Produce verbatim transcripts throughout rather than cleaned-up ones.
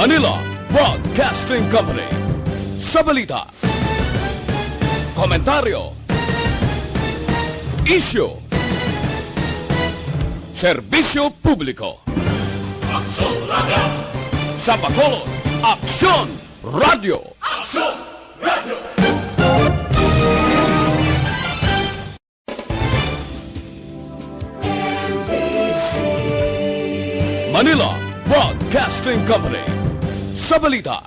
Manila Broadcasting Company. Sa balita, komentaryo, isyu, serbisyo publiko. Aksyon Radio. Sa Bacolod, Aksyon Radio. Aksyon Radio. Manila Broadcasting Company. Sa balita,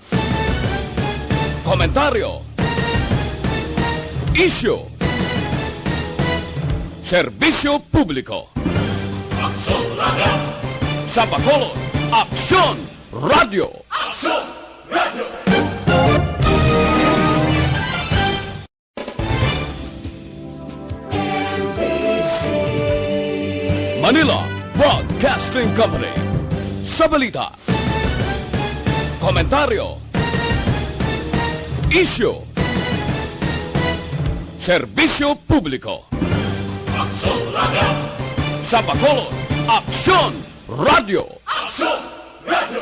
komentaryo, isyu, serbisyo publiko. Aksyon Radio. Sa Bacolod, Aksyon Radio. Aksyon Radio. Manila Broadcasting Company. Sa balita, komentaryo, isyu, serbisyo publiko. Aksyon Radio. Sa Bacolod, Aksyon Radio. Aksyon Radio.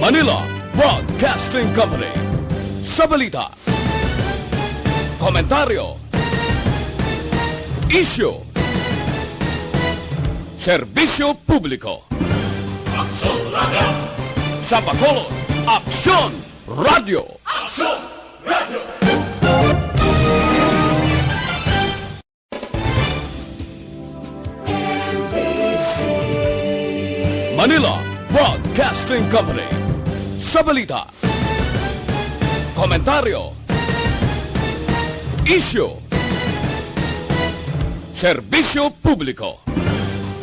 Manila Broadcasting Company. Sa balita, komentaryo, isyu, serbisyo publiko. Aksyon Radio. Sa Bacolod, Aksyon Radio. Aksyon Radio. Manila Broadcasting Company. Sa balita, komentaryo, isyu, serbisyo publiko.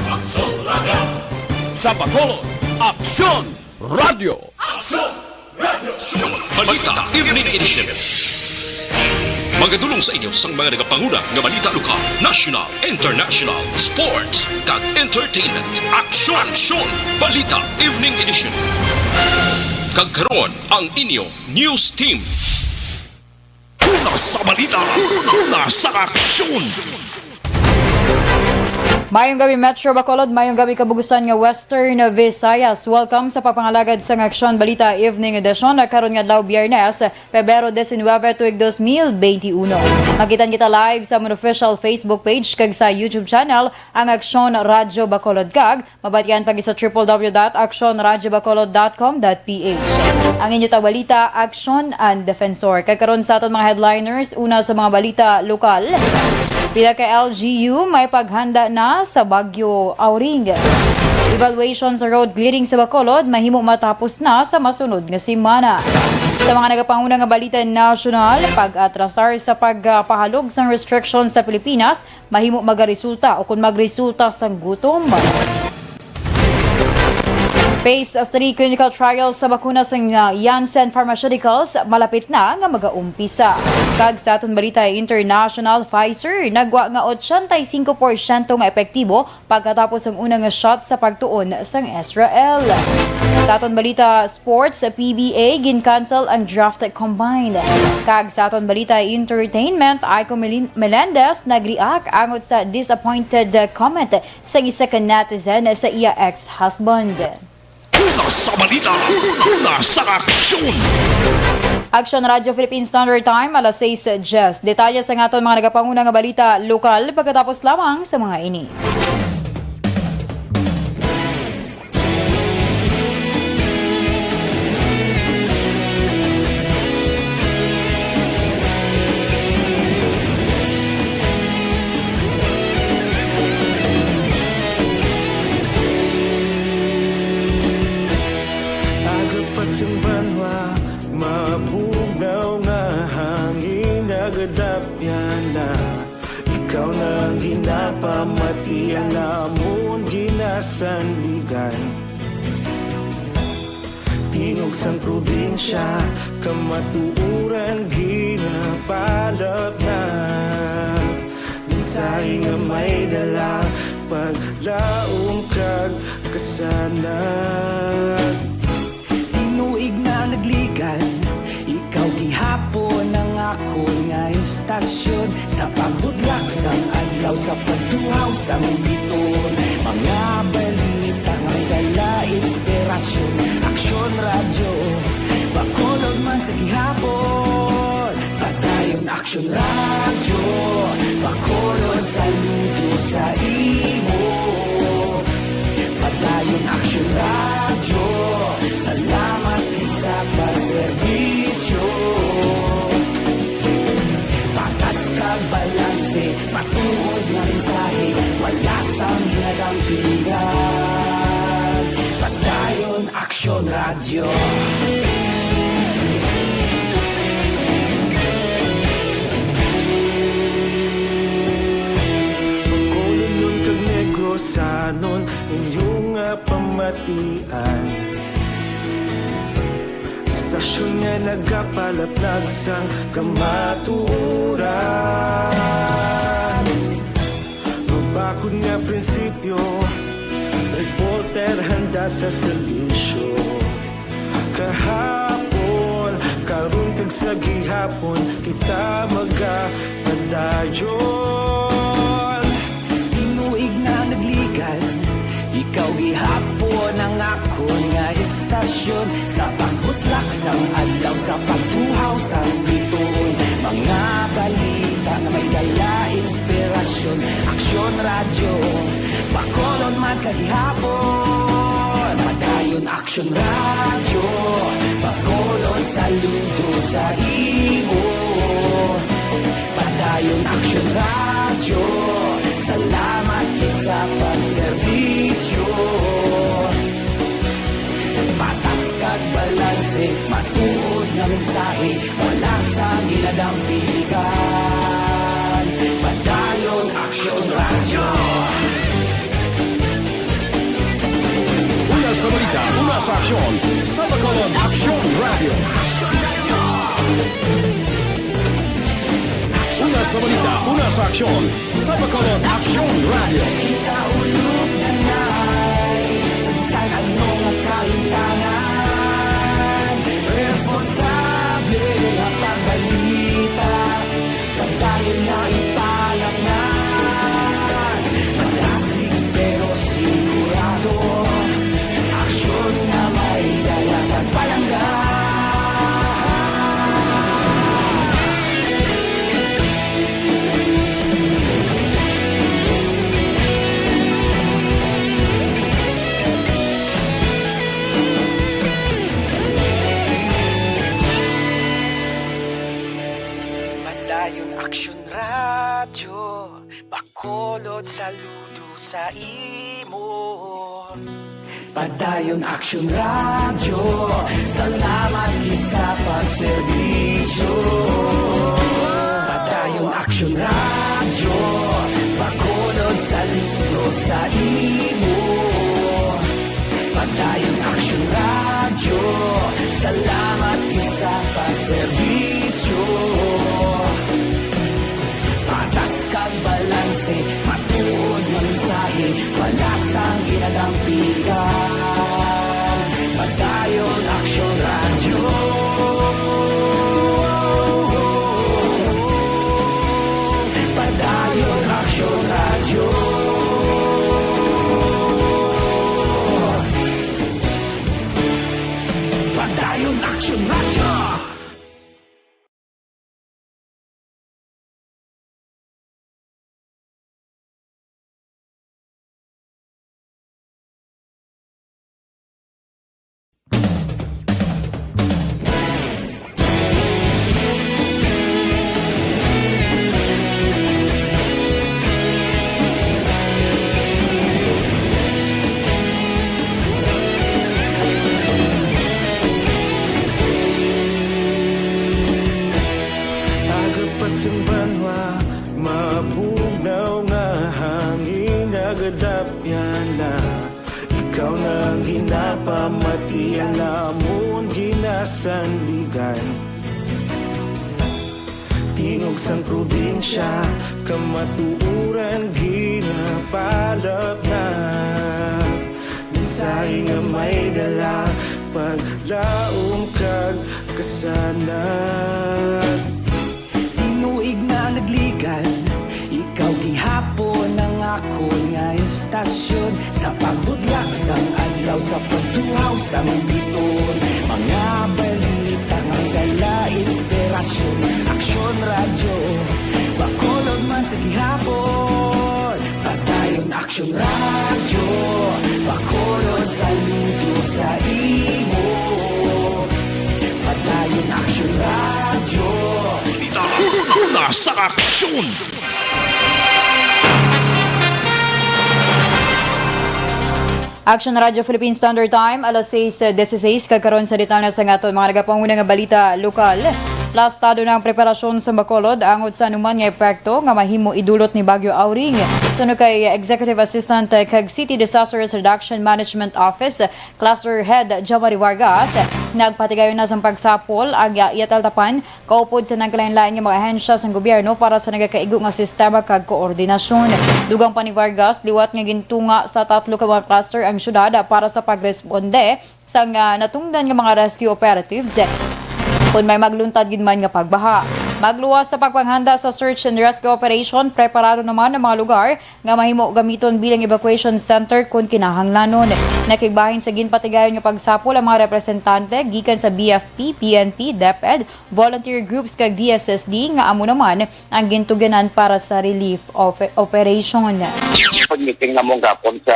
Aksyon Radio. Sa Bacolod, Aksyon Radio. Aksyon Radio. Balita Evening Edition. Magadulong sa inyo sang mga nagapanguna nga balita lokal, national, international, sports, kag entertainment. Aksyon, aksyon! Balita Evening Edition. Kag karon, ang inyo news team. Una sa balita, una sa aksyon. Mayong gabi, Metro Bacolod. Mayong gabi, kabugusan nga Western Visayas. Welcome sa pagpangalagad sang Aksyon Balita Evening Edition na karon nga adlaw, Biyernes, Pebrero diecinuebe, tuig dos mil beintiuno. Makitan kita live sa amon official Facebook page kag sa YouTube channel, ang Aksyon Radyo Bacolod, kag mabatian pa gid sa triple W dot aksyon radyo bacolod dot com dot P H. Ang inyo tagbalita, Aksyon and Defensor. Kag karon sa aton mga headliners, una sa mga balita lokal, pila ka L G U may paghanda na sa Bagyo Auring. Evaluation sa road clearing sa Bacolod mahimo matapos na sa masunod nga semana. Sa mga nagapanguna nga balita nasyonal, pag-atrasar sa pagpahalog sang restriction sa Pilipinas mahimo magaresulta o kon magresulta sang gutom. Phase three clinical trials sa bakuna sang, uh, Janssen Pharmaceuticals malapit na nga magaumpisa. Kag sa aton balita international, Pfizer nagwa nga ochenta y cinco porsyento nga epektibo pagkatapos ang una nga shot sa pagtuon sang Israel. Sa aton balita sports, P B A, gin-cancel ang draft combine. Kag sa aton balita entertainment, Aiko Melin-, Melendez nag-react angot sa disappointed, uh, comment sang isa ka netizen sa iya ex-husband. Una sa balita, una sa aksyon. Aksyon Radyo Philippine Standard Time, alas sais diyes. Detalye sa aton mga nagapanguna nga balita lokal pagkatapos lamang sa mga ini. Aga pa sing banwa, mabugnaw nga hangin, nagadapyan na. Ikaw na ang ginapamati, ang amon ginasandigan. Tingog sang probinsya, kamatuoran ginapalapnag. Mensahe nga may dala, paglaom kag kasanag. Tinuig na nagligan, ikaw gihapon ang akon nga istasyon. Sa pagbudlak sang Kapagtuhaw sa Biton, mga balita nga may dala inspirasyon. Aksyon Radyo, Bacolod man sa gihapon. Padayon Aksyon Radyo, Bacolod saludo sa imo. Padayon Aksyon Radyo, salamat sa pagserbisyo. Patas kag balanse, matuod nga mensahe, wala sang ginadampigan. Padayon Aksyon Radyo. Bacolodnon kag Negrosanon, inyo nga pamatian. Istasyon nga nagapalaplag sang kamatuoran. Mabakod nga prinsipyo, reporter handa sa serbisyo. Kahapon, karon kag sa gihapon, kita magapadayon. Tinuig na nagligan, ikaw gihapon ang akon nga istasyon. Sa pagbutlak sang adlaw, sa pagtuhaw sang bituon, mga balita nga may dala inspirasyon. Aksyon Radyo, Bacolod man sa gihapon. Padayon Aksyon Radyo, Bacolod saludo sa imo. Padayon Aksyon Radyo, salamat gid sa pagserbisyo. Patas kag balanse, matuod nga mensahe, wala sang ginadampigan. Padayon Aksyon Radyo. Una sa balita, una sa aksyon, sa Bacolod Aksyon Radyo. Una sa balita, una sa aksyon, sa Bacolod Aksyon Radyo. Kita ulog na nay, sa bisan ano nga kahimtangan, responsable nga pagbalita. Padayon na ipalatnan, madasig pero sigurado, aksyon nga may dala kag palangga. Padayon Aksyon Radyo, Bacolod saludo sa imo. Padayon Aksyon Radyo, salamat gid sa pagserbisyo. Padayon Aksyon Radyo, Bacolod saludo sa imo. Padayon Aksyon Radyo, salamat gid sa pagserbisyo. Patas kag balanse, matuod nga mensahe, wala sang ginadampigan. Padayon Aksyon Radyo. Padayon Aksyon Radyo. Padayon Aksyon Radyo. Aga pa sing banwa, mabugnaw nga hangin nagadapyan na. Ikaw na ang ginapamati, ang amon ginasandigan. Tingog sang probinsya, kamatuoran ginapalapnag. Mensahe nga may dala, paglaom kag kasanag. Tinuig na nagligan, ikaw gihapon Tasyon sa pagbudlak sang adlaw, sa pagtuhaw sang biton, mga balita nga dala inspirasyon. Aksyon Radyo, Bacolod man sa gihapon. Padayon Aksyon Radyo, Bacolod saludo sa imo. Padayon Aksyon Radyo. Ita una sa aksyon. Action Radio Philippine Standard Time, alas sais dieciséis, kag karon sa detalye sa aton mga nagapanguna nga balita lokal. Plastado na ang preparasyon sa Bacolod angot sa anuman nga epekto nga mahimo idulot ni Bagyo Auring. Suno kay Executive Assistant kag City Disaster Risk Reduction Management Office Cluster Head Jomari Vargas, nagpatigayon na sang pagsapol ang Yatal Tapan kaupod sa nagkalain-lain nga mga ahensya sang gobyerno para sa nagakaigo nga sistema kag koordinasyon. Dugang pa ni Vargas, liwat nga gintunga sa tatlo ka mga cluster ang syudad para sa pagresponde sang, ah, natungdan nga mga rescue operatives kon may magluntad gid man nga pagbaha. Magluwas sa pagpanghanda sa search and rescue operation, preparado naman ang mga lugar nga mahimo gamiton bilang evacuation center kon kinahanglanon. Nakigbahin sa ginpatigayon nga pagsapol ang mga representante gikan sa B F P, P N P, DepEd, volunteer groups kag D S S D nga amo naman ang gintugyanan para sa relief op-, operation. Pag-meeting namon gapon sa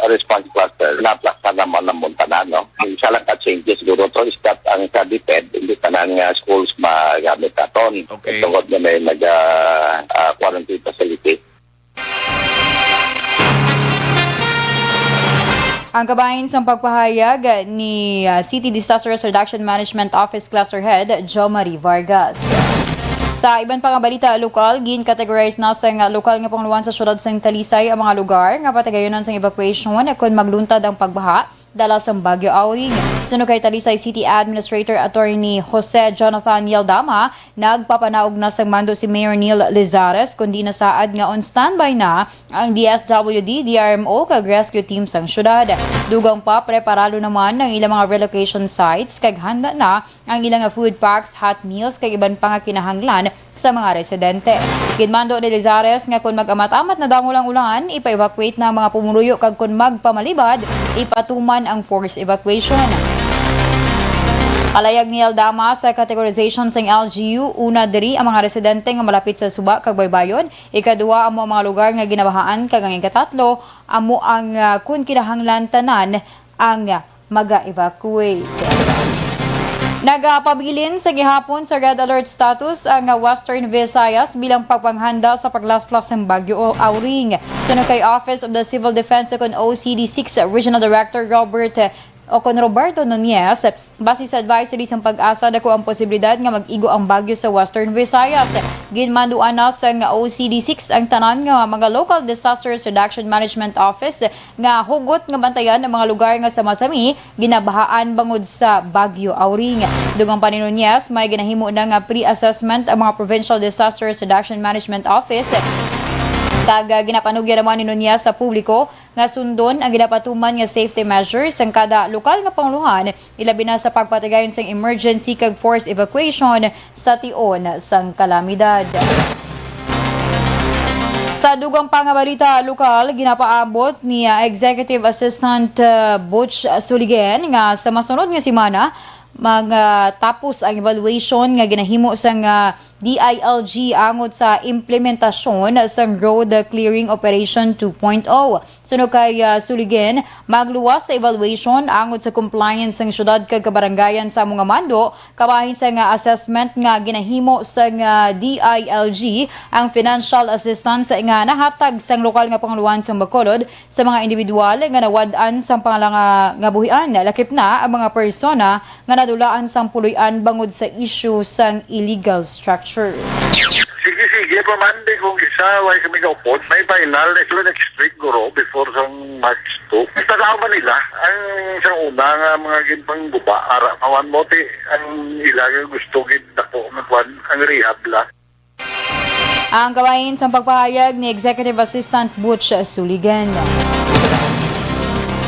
response cluster, naplaksa naman ang tanan, no? Ang isa lang ka changes siguro to is that ang sa DepEd, hindi tanan nga schools magamit naton. Okay. Tungod nga may nag, ah, ah, quarantine facility. Ang kabahin sang pagpahayag ni, ah, City Disaster Risk Reduction Management Office Cluster Head Jomari Vargas. Sa iban pa nga balita lokal, gin-categorize na sang lokal nga pangulohan sa siyudad sang Talisay ang mga lugar nga pataygayunan sang evacuation kon magluntad ang pagbaha dala sang Bagyo Auring. Suno kay Talisay City Administrator Attorney Jose Jonathan Yaldama, nagpapanaog na sang mando si Mayor Neil Lizares, kundi nasaad nga on standby na ang D S W D, D R M O, kag rescue team sang syudad. Dugang pa, preparado naman ang ilang mga relocation sites kag handa na ang ilang food packs, hot meals, kag iban pa nga kinahanglan sa mga residente. Ginmando ni Lizares nga kon mag-amat-amat na dangol ang ulan, ipa-evacuate na ang mga pumuluyo, kag kon magpamalibad, ipatuman ang forced evacuation. Palayag ni Aldama, sa categorization sang L G U, una diri ang mga residente nga malapit sa suba kag baybayon, ikaduha amo ang mga lugar nga ginabahaan, kag ang ikatatlo amo ang, ah, kun kinahanglan, tanan ang mag-evacuate. Nagapabilin sa gihapon sa red alert status ang Western Visayas bilang pagpanghanda sa paglaslas sang Bagyo Auring. Suno kay Office of the Civil Defense o kon O C D six Regional Director Robert o kon Roberto Nunez, base sa advisory sang PAGASA, dako ang posibilidad nga mag-igo ang bagyo sa Western Visayas. Ginmanduan na sang O C D six ang tanan nga mga local disaster reduction management office nga hugot nga bantayan ang mga lugar nga sa masami ginabahaan bangod sa Bagyo Auring. Dugang pa ni Nunez, may ginahimo na nga pre-assessment ang mga Provincial Disaster Reduction Management Office, kag, ah, ginapanugya naman ni Nunez sa publiko nga sundon ang ginapatuman nga safety measures sang kada lokal nga pangulohan, ilabi na sa pagpatigayon sang emergency kag forced evacuation sa tion sang kalamidad. Sa dugang pa nga balita lokal, ginapaabot ni, ah, Executive Assistant, ah, Butch Suligen nga sa masunod nga semana, magtapos ang evaluation nga ginahimo sang, ah, D I L G angot sa implementasyon sang Road Clearing Operation two point oh. Suno kay, ah, Suligen, magluwas sa evaluation angot sa compliance sang syudad kag kabarangayan sa amo nga mando, kabahin sa nga assessment nga ginahimo sang, ah, D I L G, ang financial assistance nga nahatag sang lokal nga pangulohan sang Bacolod sa mga individual nga nawad-an sang pangalanga nga buhian, lakip na ang mga persona nga nadulaan sang puloy-an bangod sa isyu sang illegal structure. Sige, sige pa man, di kung isa, way kami kaupod. May final, next, next week, guro, before sang March two. Basta sa Manila, ang sa una nga mga ginpangguba, ara, mawan mo, ti, ang ila nga gusto gid dako nga kwan, ang rehab la. Ang kabahin sang pagpahayag ni Executive Assistant Butch Suligan.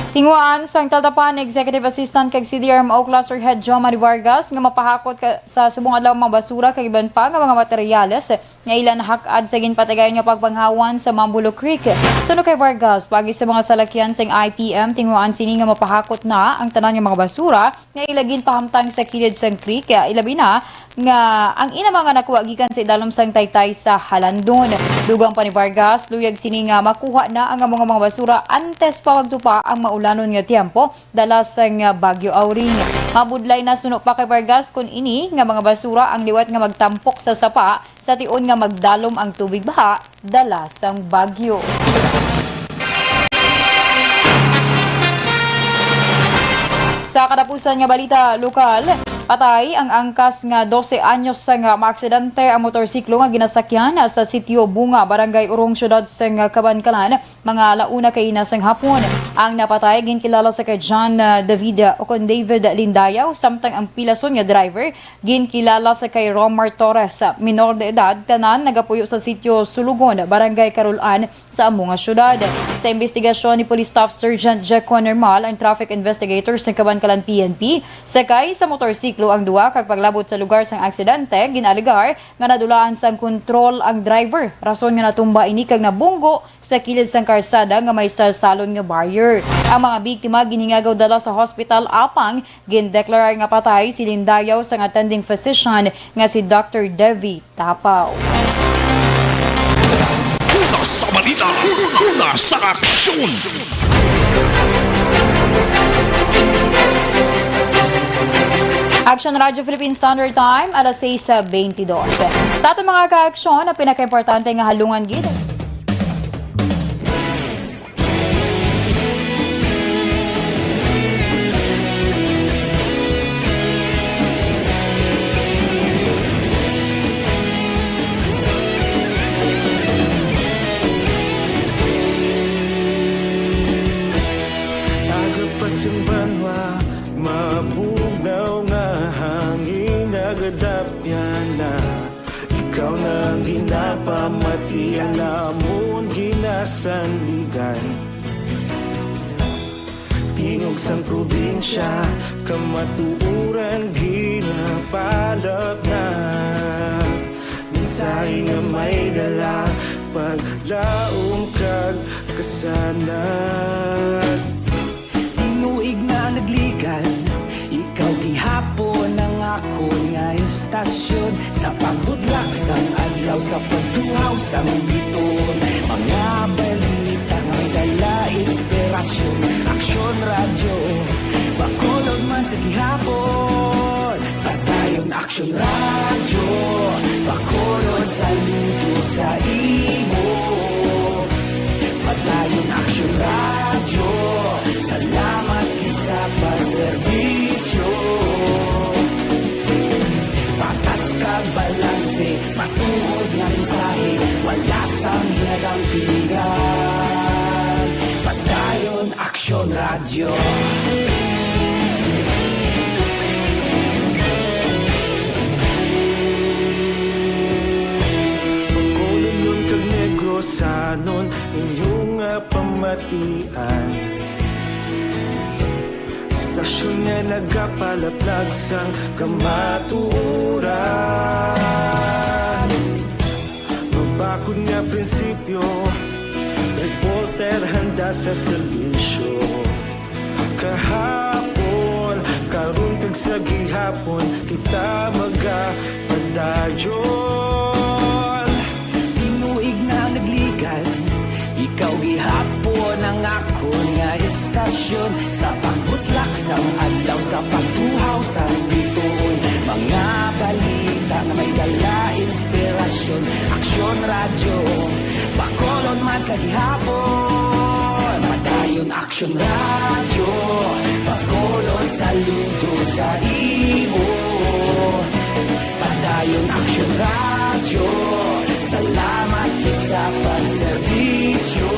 Tinguhaan sang Taltapan Executive Assistant kag C D R M O Cluster Head Jomari Vargas nga mapahakot ka sa subong adlaw ang mga basura kag iban pa nga mga materyales nga ila nahak-ad sa ginpatigayon nga pagpanghawan sa Mambulo Creek. Suno kay Vargas, paagi sa mga salakyan sang I P M, tinguhaan sini nga mapahakot na ang tanan nga mga basura nga ila ginpahamtang sa kilid sang creek, ilabi na nga ang ila mga nakuha gikan sa idalom sang taytay sa Halandon. Dugang pa ni Vargas, luyag sini nga makuha na ang amo nga mga basura antes pa magtupa ang maulanon nga tiyempo dala sang Bagyo Auring. Mabudlay na suno pa kay Vargas kon ini nga mga basura ang liwat nga magtampok sa sapa sa tion nga magdalom ang tubig baha dala sang bagyo. Sa katapusan nga balita lokal, patay ang angkas nga dose anyos nga maaksidente ang motorsiklo nga ginasakyan sa Sitio Bunga, Barangay Urong, Siyudad sang Kabankalan, mga ala una kaina sang hapon. Ang napatay ginkilala sa kay John, ah, David, ah, o kon David Lindayaw, samtang ang pilason nga driver ginkilala sa kay Romar Torres, ah, minor de edad, tanan nagapuyo sa Sitio Sulugon, Barangay Carol-an, sa amo nga syudad. Sa imbestigasyon ni Police Staff Sergeant Jecon Normal, ang traffic investigator sa Kabankalan P N P, sakay sa motorsiklo ang duha kag paglabot sa lugar sang aksidente, gin-alegar nga nadulaan sang kontrol ang driver, rason nga natumba ini kag nabunggo sa kilid sang karsada nga may salsalon nga barrier. Ang mga biktima ginhingagaw dala sa hospital, apang gindeklarar nga patay si Lindayaw sang attending physician nga si Doctor Devi Tapaw. Una sa balita, una sa aksyon. Action Radio Philippine Standard Time, alas sais bentidós. Sa aton mga kaaksyon, ang pinakaimportante nga halungan gid. Aga pa sing banwa, mabugnaw nga hangin nagadapyan na. Ikaw na ang ginapamati, ang amon ginasandigan. Tingog sang probinsya, kamatuoran ginapalapnag. Mensahe nga may dala, paglaom kag kasanag. Tinuig na nagligan, ikaw gihapon ang akon nga istasyon. Sa pagbudlak sang adlaw, sa pagtuhaw sang biton, mga balita nga may dala inspirasyon. Aksyon Radyo, Bacolod man sa gihapon. Padayon Aksyon Radyo, Bacolod, saludo sa imo. Padayon Aksyon Radyo, salamat gid sa pagserbisyo. Patas kag balanse, matuod nga mensahe, wala sang ginadampigan. Padayon Aksyon Radyo. Bacolodnon kag Negrosanon, inyo nga pamatian. Istasyon nga nagapalaplag sang kamatuoran. Mabakod nga prinsipyo, reporter handa sa serbisyo. Kahapon, karon kag sa gihapon, kita magapadayon. Tinuig na nagligan, ikaw gihapon ang akon nga istasyon. Sa pagbutlak sang adlaw, sa pagtuhaw sang bituon, mga balita nga may dala inspirasyon. Aksyon Radyo, Bacolod man sa gihapon. Padayon Aksyon Radyo, Bacolod, saludo sa imo. Padayon Aksyon Radyo, salamat gid sa pagserbisyo.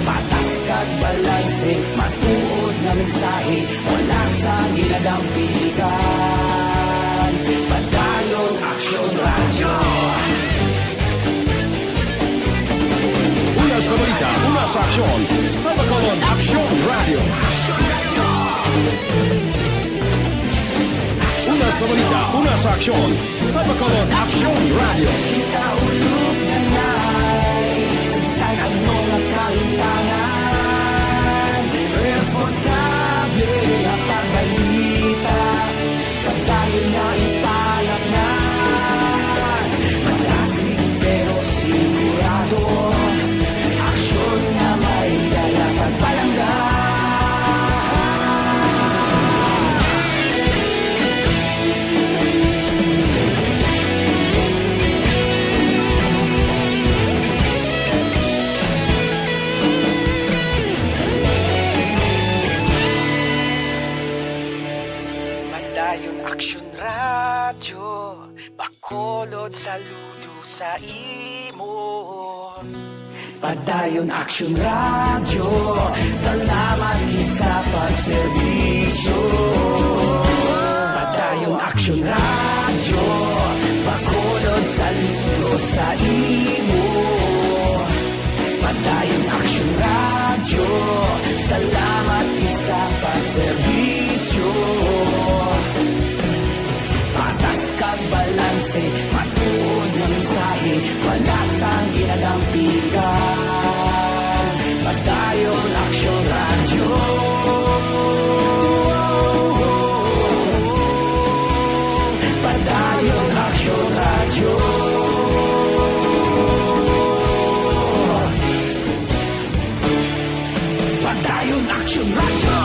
Patas kag balanse, matuod nga mensahe, wala sang ginadampigan. Padayon Aksyon Radyo. Una sa balita, una sa aksyon, sa Aksyon Radio. Una sa balita, una sa aksyon, sa Bacolod Aksyon Radio. Kita ulog na nai, sa bisan ano nga kahimtangan, responsable ang pagbalita. Padayon nga ipalatngan, malasig pero sigurado. Aksyon nga may dala pagpalangga. Padayon Aksyon Radyo, Bacolod, saludo sa imo. Padayon Aksyon Radyo, salamat gid sa pagserbisyo. Padayon Aksyon Radyo, Bacolod, saludo sa imo. Padayon Aksyon Radyo, salamat gid sa pagserbisyo. Patas kag balanse, matuod nga mensahe, wala sang ginadampigan. Padayon Aksyon Radyo. Padayon Aksyon Radyo. Padayon Aksyon Radyo.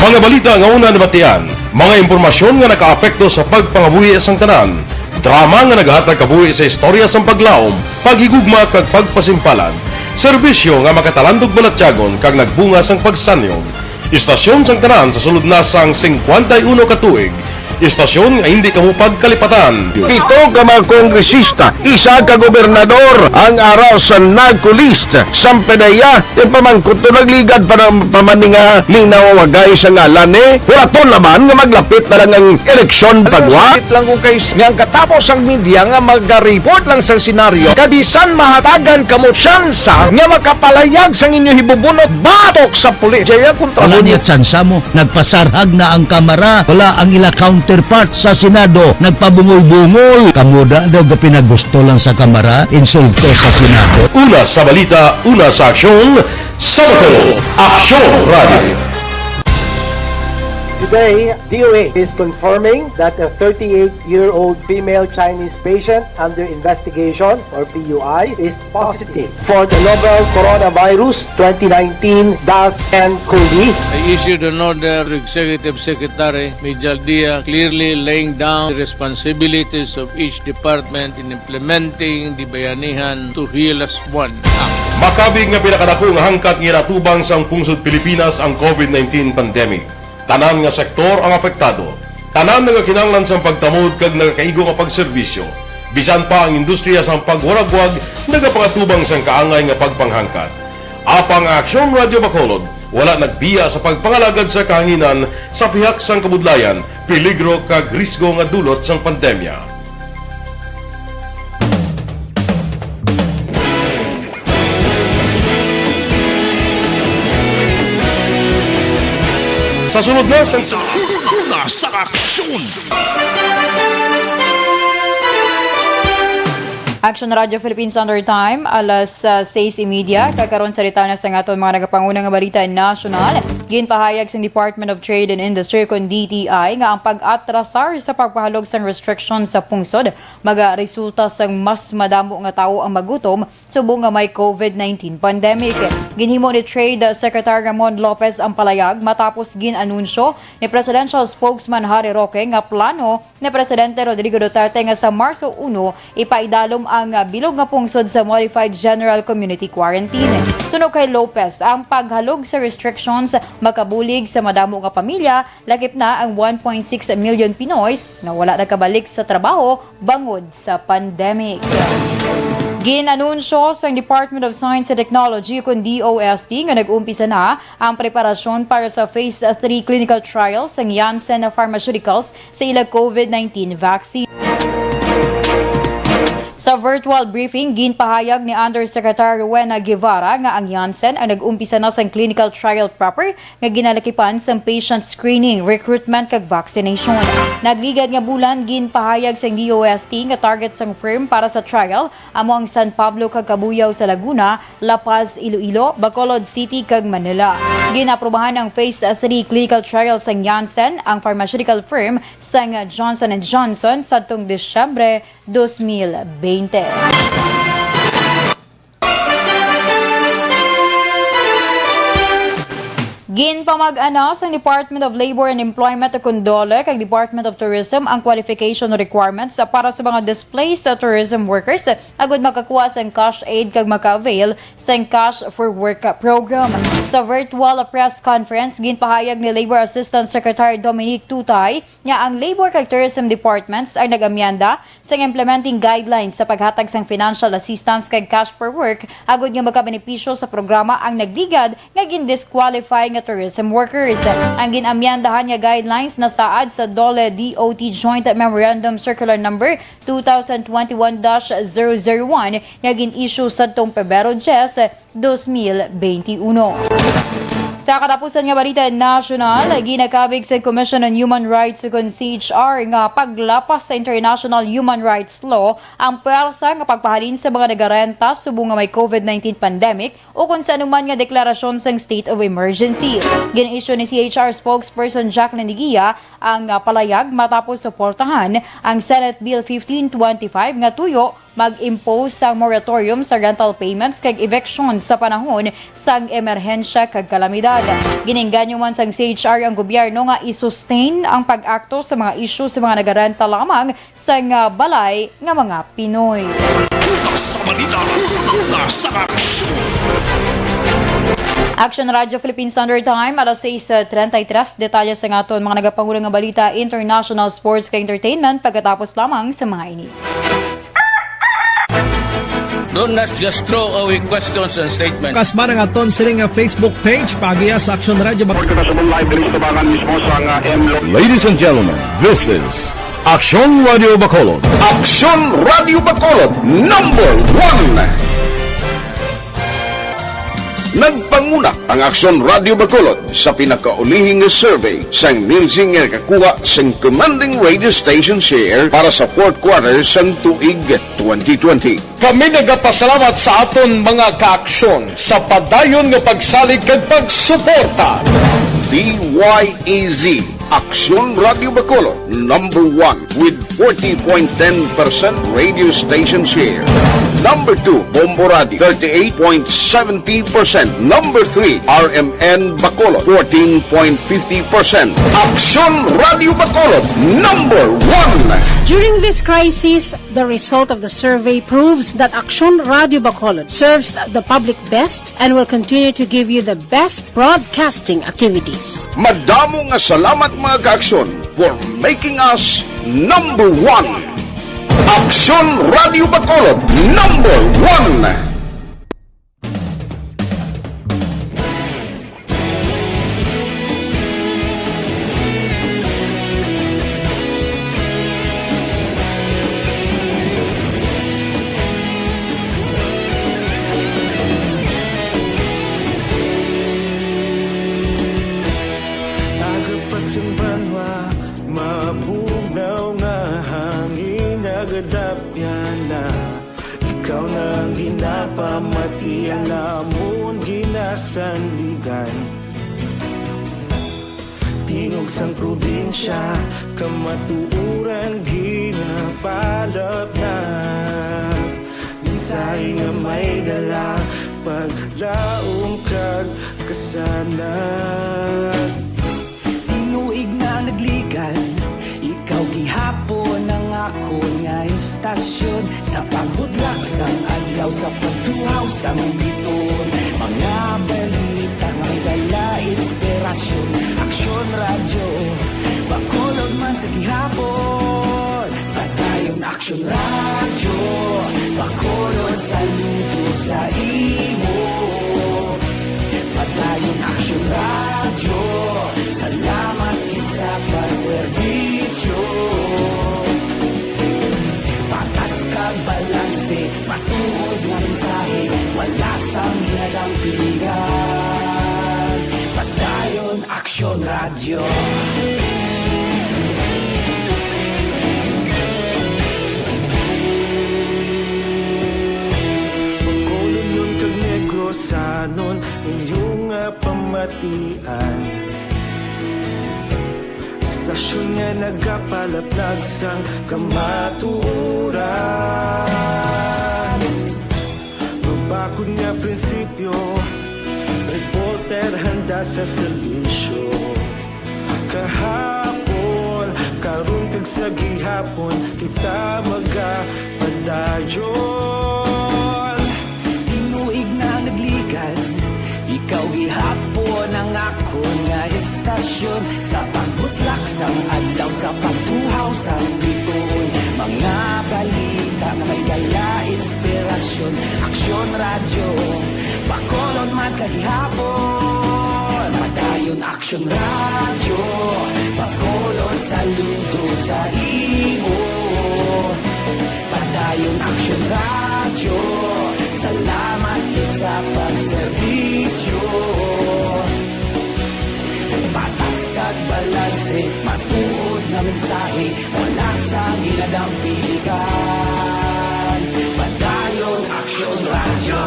Mga balita nga una nabatian, mga impormasyon nga nakaapekto sa pagpangabuhi sang tanan, drama nga nagahatag kabuhi sa istorya sang paglaom, paghigugma kag pagpasimpalan, serbisyo nga makatalandog balatyagon kag nagbunga sang pagsanyog. Istasyon sang tanan sa sulod na sang singkwenta y uno ka tuig. Istasyon nga hindi kamo pagkalipatan. Pito ka mga kongresista, isa ka gobernador ang ara sa NAGCO list. Sampanaya, ti pamangkot to nagligad pa na, pa man ni nga ning nawawagay sa ngalan ni. Hulaton naman nga maglapit na lang ang eleksyon Pero pagwa. Sakit lang kung kay nga ang katapos ang media nga magareport lang sang senaryo, kabisan mahatagan kamo tsansa nga makapalayag sang inyo hibubunot batok sa pulis. Jaya kontra Wala mo niya niya. Tsansa mo. Nagpasarhag na ang Kamara. Wala ang ila counterpart sa Senado. Nagpabungol-bungol. Kamo da daw gapinagusto lang sa Kamara. Insulto sa Senado. Una sa balita, una sa aksyon, sa Bacolod Aksyon Radio. Today, D O A is confirming that a thirty-eight-year-old female Chinese patient under investigation, or P U I, is positive for the novel coronavirus twenty nineteen dash ten COVID. I issued an order to Executive Secretary Mijal Dia, clearly laying down the responsibilities of each department in implementing the Bayanihan to Heal As One Act. Makabig nga pinakadako nga hangkat nga ginatubang sang pungsod Pilipinas ang COVID nineteen pandemic. Tanan nga sektor ang apektado. Tanan nagakinahanglan sang pagtamod kag nagakaigo nga pagserbisyo. Bisan pa ang industriya sang pagwaragwag nagapangatubang sang kaangay nga pagpanghangkat. Apang ang Aksyon Radio Bacolod wala nagbiya sa pagpangalagad sa kahanginan sa pihak sang kabudlayan, peligro kag risgo nga dulot sang pandemya. Sa sulod na sa Una sa aksyon. Action Radio Philippines Standard Time, alas, ah, sais y media. Kag karon sa detalye sa aton mga nagapanguna nga balita nasyonal. Ginpahayag sang Department of Trade and Industry, kon D T I, nga ang pag-atrasar sa pagpahalog sang restriction sa pungsod magaresulta sang mas madamo nga tawo ang magutom subong nga may COVID nineteen pandemic. Ginhimo ni Trade Secretary Ramon Lopez ang palayag matapos gin-anunsyo ni Presidential Spokesman Harry Roque nga plano ni Presidente Rodrigo Duterte nga sa Marso uno ipaidalom ang bilog nga pungsod sa Modified General Community Quarantine. Suno kay Lopez, ang paghalog sa restrictions makabulig sa madamo nga pamilya, lakip na ang one point six million Pinoys nga wala nakabalik sa trabaho bangod sa pandemic. Gin-anunsyo sang Department of Science and Technology, kun D O S T, nga nag-umpisa na ang preparasyon para sa Phase three clinical trial sang Janssen Pharmaceuticals sa ila COVID nineteen vaccine. Sa virtual briefing, ginpahayag ni Undersecretary Rowena Guevara nga ang Janssen ang nag-umpisa na sang clinical trial proper nga ginalakipan sang patient screening, recruitment, kag vaccination. Nagligad nga bulan, ginpahayag sang D O S T nga target sang firm para sa trial amo ang San Pablo kag Cabuyao sa Laguna, La Paz, Iloilo, Bacolod City, kag Manila. Ginaprobahan ang Phase three clinical trial sang Janssen, ang pharmaceutical firm sang Johnson and Johnson, sadtong Disyembre dos mil bente. Ginpamag-ana sang Department of Labor and Employment o kun DOLE kag Department of Tourism ang qualification requirements para sa mga displaced tourism workers agud makakuha sang cash aid kag maka-avail sang Cash for Work program. Sa virtual press conference, ginpahayag ni Labor Assistant Secretary Dominique Tutay nga ang Labor kag Tourism Departments ang nag-amyenda sang implementing guidelines sa paghatag sang financial assistance kag Cash for Work agud nga makabenepisyo sa programa ang nagligad nga gin-disqualify nga tourism workers. Ang gin-amyendahan nga guidelines nasaad sa DOLE D O T Joint Memorandum Circular Number two thousand twenty-one dash zero zero one nga gin-issue sadtong Pebrero diyes, dos mil benti uno. Sa katapusan nga balita nasyonal, ginakabig sa Commission on Human Rights ukon C H R nga paglapas sa international human rights law ang pwersa nga pagpahalin sa mga nagarenta subong nga may COVID nineteen pandemic ukon sa anuman nga deklarasyon sang state of emergency. Gin-issue ni C H R spokesperson Jacqueline Digia ang, ah, palayag matapos suportahan ang Senate Bill fifteen twenty-five nga tuyo mag-impose sang moratorium sa rental payments kag eviction sa panahon sang emerhensya kag kalamidad. Ginengganyo man sang C H R ang gobyerno nga i-sustain ang pag-akto sa mga isyu sa mga nagarenta lamang sang, ah, balay nga mga Pinoy. Una sa balita, una sa aksyon. Action Radio Philippine Standard Time, alas sais treinta y tres. Detalye sa aton mga nagapanguna nga balita, international, sports, kag entertainment pagkatapos lamang sa mga ini. Don't just throw away questions and statements. Kasma ang aton sining nga Facebook page, paagiha sa Action Radio Bac- Report na sa live diri sa Tabangan mismo sa nga M Lo- Ladies and gentlemen, this is Action Radio Bacolod. Action Radio Bacolod, number one. Nagpanguna ang Action Radio Bacolod sa pinakaulihi nga survey sang Nielsen nga nakakuha sang commanding radio station share para sa fourth quarter sang tuig twenty twenty. Kami nagapasalamat sa aton mga kaaksyon sa padayon nga pagsalig kag pagsuporta. D Y E Z, Aksyon Radio Bacolod, number one with forty point ten percent radio station share. Number two, Bombo Radio, thirty-eight point seventy percent. Number three, R M N Bacolod, fourteen point fifty percent. Aksyon Radio Bacolod, number one. During this crisis, the result of the survey proves that Aksyon Radio Bacolod serves the public best and will continue to give you the best broadcasting activities. Madamo nga salamat, mga kaaksyon, for making us number one. Aksyon Radio Bacolod, number one. Aga pa sing banwa, mabugnaw nga hangin, nagadapyan na. Ikaw na ang ginapamati, ang amon ginasandigan. Tingog sang probinsya, kamatuoran ginapalapnap. Mensahe nga may dala, paglaom kag kasanag. Tinuig na nagligad, ikaw gihapon ang akon nga istasyon. Sa pagbudlak sang adlaw, sa pagtuhaw sang biton, mga balita may dala inspirasyon. Aksyon Radyo Bacolod man sa gihapon. Padayon Aksyon Radyo Bacolod Saludo sa imo, Padayon Aksyon Radyo. Salamat gid sa pagserbisyo. Patas kag balanse, matuod nga mensahe, wala sang ginadampigan. Padayon Aksyon Radyo. Bacolodnon kag Negrosanon, inyo nga pamatian. Istasyon nga nagapalaplag sang kamatuoran. Mabakod nga prinsipyo, reporter handa sa serbisyo. Kahapon, karon kag sa gihapon, kita magapadayon. Tinuig na nagligad, ikaw gihapon ang akon nga istasyon. Sa pagbutlak sang adlaw, sa pagtuhaw sang bituon, mga balita nga may dala inspirasyon. Aksyon Radyo, Bacolod man sa gihapon. Padayon Aksyon Radyo, Bacolod, saludo sa imo. Padayon Aksyon Radyo, salamat gid sa pagserbisyo. Patas kag balanse, matuod nga mensahe, wala sang ginadampigan. Padayon Aksyon Radyo.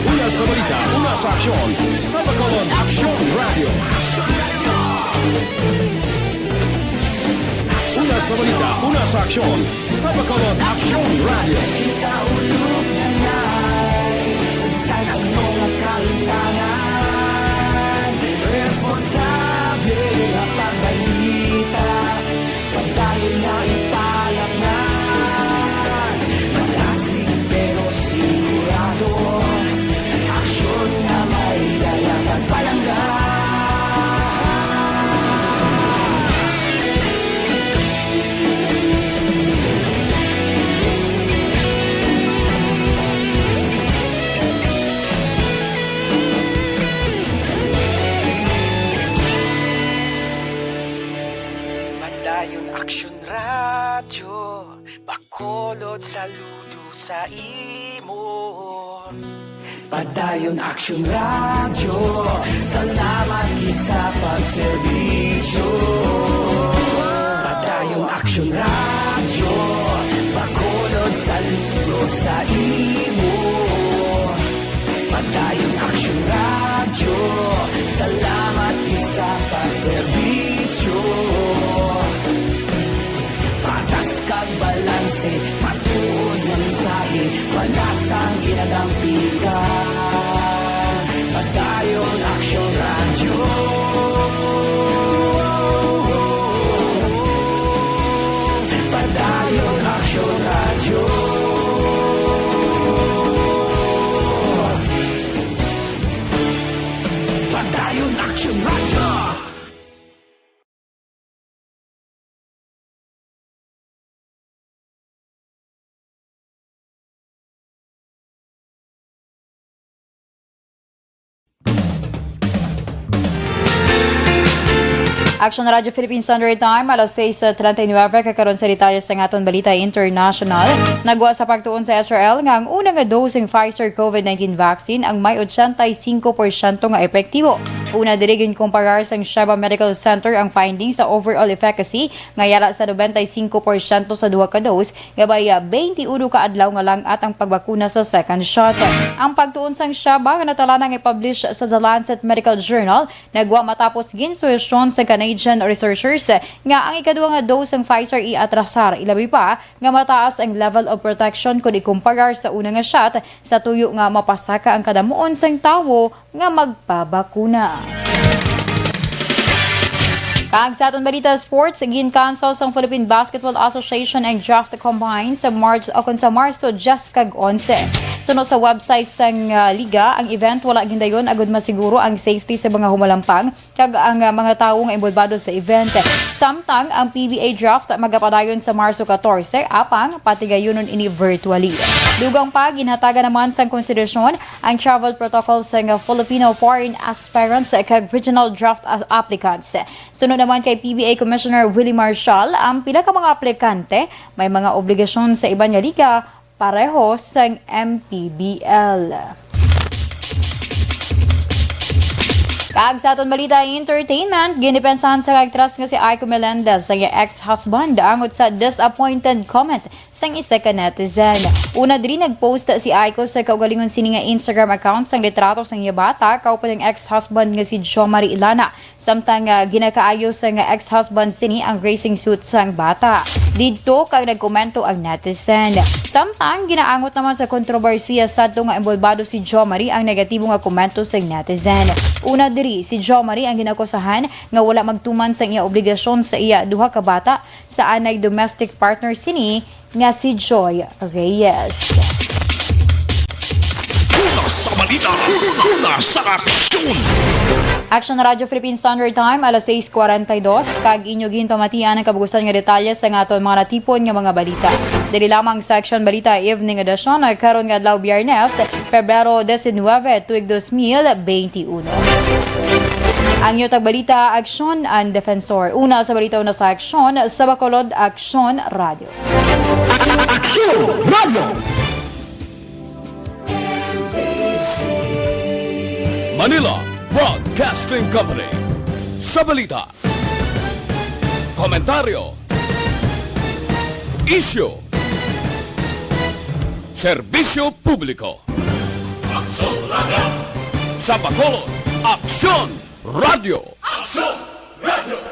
Una sa balita, una sa aksyon, sa Bacolod Aksyon Radyo. Una sa balita, una sa aksyon, sa Bacolod Aksyon Radyo. Kita ulog na nay, sagsan ang mga kahintangan. Responsable nga pagbalita, padayon nga ipalapnan. Malasig pero sigurado, aksyon nga may dala kag palangga. Padayon Aksyon Radyo, Bacolod, saludo sa imo. Padayon Aksyon Radyo, salamat gid sa pagserbisyo. Padayon Aksyon Radyo, Bacolod, saludo sa imo. Padayon Aksyon Radyo, salamat gid sa pagserbisyo. Patas kag balanse, matuod nga mensahe, wala sang ginadampigan. Padayon Aksyon Radyo. Padayon Aksyon Radyo. Padayon Aksyon Radyo. Aksyon Radyo Philippine Standard Time, alas sais treinta y nueve. Kag karon sa detalye sang aton balita international. Nagwa sa pagtuon sa Israel nga ang una nga dose sang Pfizer COVID nineteen vaccine ang may ochenta y cinco porsyento nga epektibo. Una diri ginkumparar sang Sheba Medical Center ang findings sa overall efficacy nga yara sa nobenta y singko porsyento sa duha ka dose, nga may, ah, twenty-uno ka adlaw nga lang-at ang pagbakuna sa second shot. Ang pagtuon sang Sheba nga natala na nga i-publish sa The Lancet Medical Journal nagwa matapos ginsuhestyon sa Canadian researchers nga ang ikaduha nga dose sang Pfizer i-atrasar, ilabi pa nga mataas ang level of protection kon ikumparar sa una nga shot, sa tuyo nga mapasaka ang kadamuon sang tawo nga magpabakuna. Kag sa aton balita sports, gin-cancel sang Philippine Basketball Association ang draft combine sa March o kon sa Marso diyes kag onse. Suno sa website sang, ah, liga, ang event wala gindayon agud masiguro ang safety sa mga humalampang kag ang, ah, mga tawo nga inbolbado sa event. Samtang ang P B A draft magapadayon sa Marso katorse, apang patigayunon ini virtually. Dugang pa, ginhatagan naman sang konsiderasyon ang travel protocol sang Filipino foreign aspirants kag regional draft a-, applicants. Suno naman kay P B A Commissioner Willie Marshall, ang pila ka mga aplikante may mga obligasyon sa iban nga liga pareho sang M P B L. Kag sa aton balita entertainment, ginipensahan sang aktris nga si Aiko Melendez sa iya ex-husband angot sa disappointed comment sang isa ka netizen. Una diri, nag-post si Aiko sa kaugalingon sini nga Instagram account sang litrato sang iya bata kauban ang ex-husband nga si Jo Marie Ilana. Samtang, ah, ginakaayo sang ex-husband sini ang racing suit sang bata. Didto kag nagkomento ang netizen. Samtang ginaangot naman sa kontrobersiya sadto nga inbolbado si Jo Marie ang negatibo nga komento sang netizen. Una diri, si Jo Marie ang ginakusahan nga wala magtuman sang iya obligasyon sa iya duha ka bata sa anay domestic partner sini nga si Joy Reyes. Una sa balita, una sa aksyon. Action Radyo Philippine Standard Time, alas sais kwarenta y dos, kag inyo ginpamatian ang kabugusan nga detalye sa aton mga natipon nga mga balita. Diri lamang sa Action Balita Evening Edition, karon nga adlaw, Biyernes, Pebrero diecinuebe, tuig dos mil beinti uno. Ang inyo tagbalita, Aksyon, ang Defensor. Una sa balita, una sa aksyon, sa Bacolod, Aksyon Radio. Aksyon Radio! Manila Broadcasting Company. Sa balita, komentaryo, isyu, serbisyo publiko. Aksyon Radio. Sa Bacolod, Aksyon Radio. Aksyon Radio.